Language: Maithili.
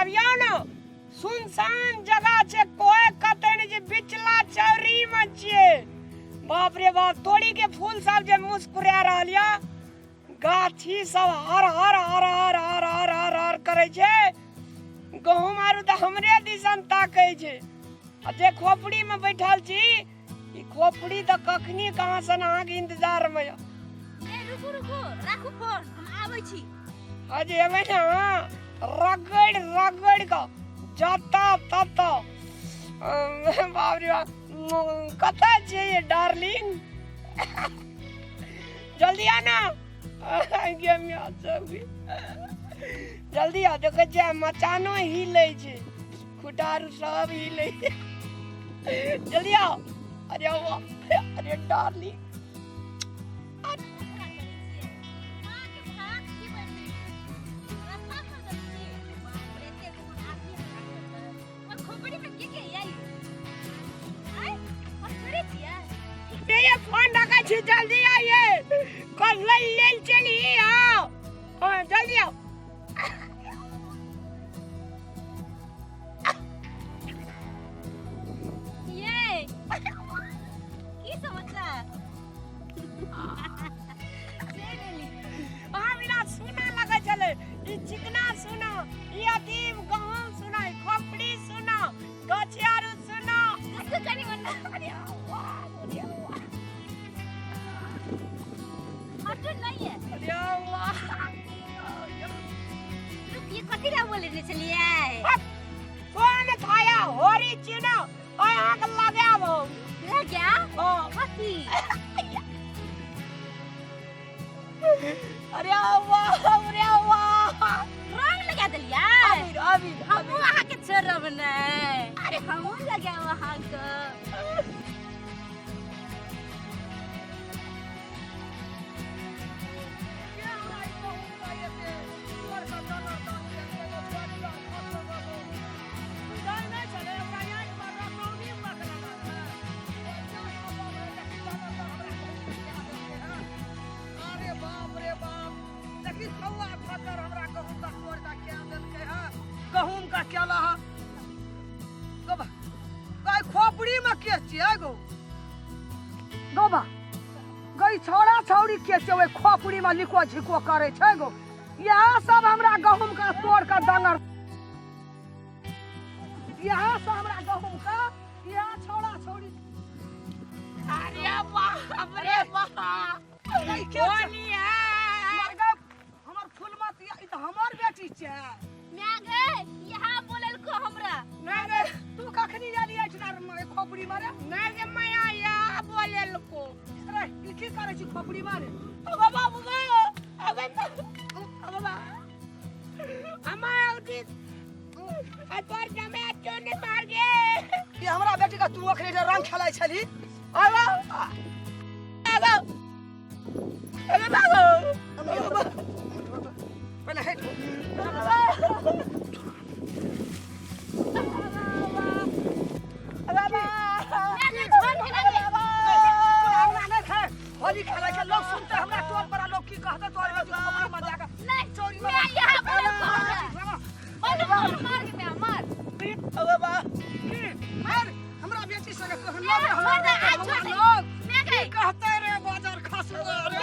आबियौ ने। सुनसान जगह छै, कोई कतै नहि छै, बिचला चौरी मे छियै। बाप रे बाप, तोड़ी के फूल सब जे मुस्कुरा रहल यऽ, गाछी सब हर हर हर हर हर हर हर हर करै छै। गहूम आरू तऽ हमरे दिसन ताकै छै। आ जे खोपड़ी मे बैठल छी, ई खोपड़ी तऽ कखनी कहाँ सन अहाँके इंतजार मे यऽ। ए रुकू रुकू, राखू फोन, हम आबै छी। हँ जे एबै ने अहाँ, रगड़ि रगड़ि कऽ जतऽ ततऽ। बाप रे बाप, कतऽ छियै डार्लिंग? जल्दी आ ना गे, जल्दी आ। देखै छियै मचानो हिलै छै, खुटारू सब हिलै छै। जल्दी आओ। अरे वाह, अरे डार्लिंग। ये फोन रखै छी, जल्दी आइए, कल लेल चली आओ। हाँ, जल्दी आओ। ये की समाचार? चलि एली। अहाँ बिना सुना लगै छलै। ई चिकना सुना, ई अथी गहूम सुना, ई खोपड़ी सुना, गछियारू सुना। कतऽ कनि मनि अरे वाह, अरे वाह। हटू नहीं है। अरे वाह। रुक, ये कथी ला बोले छलियै? फोन खाया होरी चिनो ओय अहाँके लगायब हम। लगा? हाँ। कथी? अरे वाह, अरे वाह। रंग लगा देलियै? अबीर अबीर। हमहूँ अहाँके छोड़ब नहि। अरे हमहूँ लगायब अहाँके। अरे बाप रे बाप, देखी कौआ खतर हमरा गहूम का तोड़ का क्या देलकै है, गहूम का केला है। गोबा गई खोपड़ी में के छियै गो? गोबा गई, छौड़ा छौड़ी के छै ओहि खोपड़ी में लिको झिको करै छै गो? इएह सब हमरा गहूम का तोड़ का डंगर, इएह सब हमरा गहूम का, इएह छौड़ा छौड़ी। अरे बाप रे बाप। गई के छै? होली है। मर गए, हमर फूलमती, ई तऽ हमर बेटी छै। माय गे, यहाँ बोलल को हमरा। नहीं गे। तू कखनी एली एहिठिना खोपड़ी मारे? नहीं गे माया, या बोले को। अरे ई की करै छी खोपड़ी मारे? अगो बाबू गो, अगो अगो बा हमार उठी आ तोर जमे चोने मार गे। ई हमरा बेटी के तू अखनी जे रंग खेलाइ छली? अगो अगो अगो बाबू, अगो बा। पहिले हटि। अगो बा। माय गे, छोड़ देना गे। हमरा नहि खाय, होली खेलाइ छै, लोग सुनते हमरा टोल पर लोग की कहते? तोर बेटी खोपड़ी में जाके नहीं चोरी में। माय, यहाँ बोलल को हमरा। बोलू मार मार के, माय मार। अबे बा की अरे हमरा बेटी संगे तोहन लोग छोड़ दे, आ, छोड़ दे। लोग माय गे। की कहते रे बाजार खसु? अरे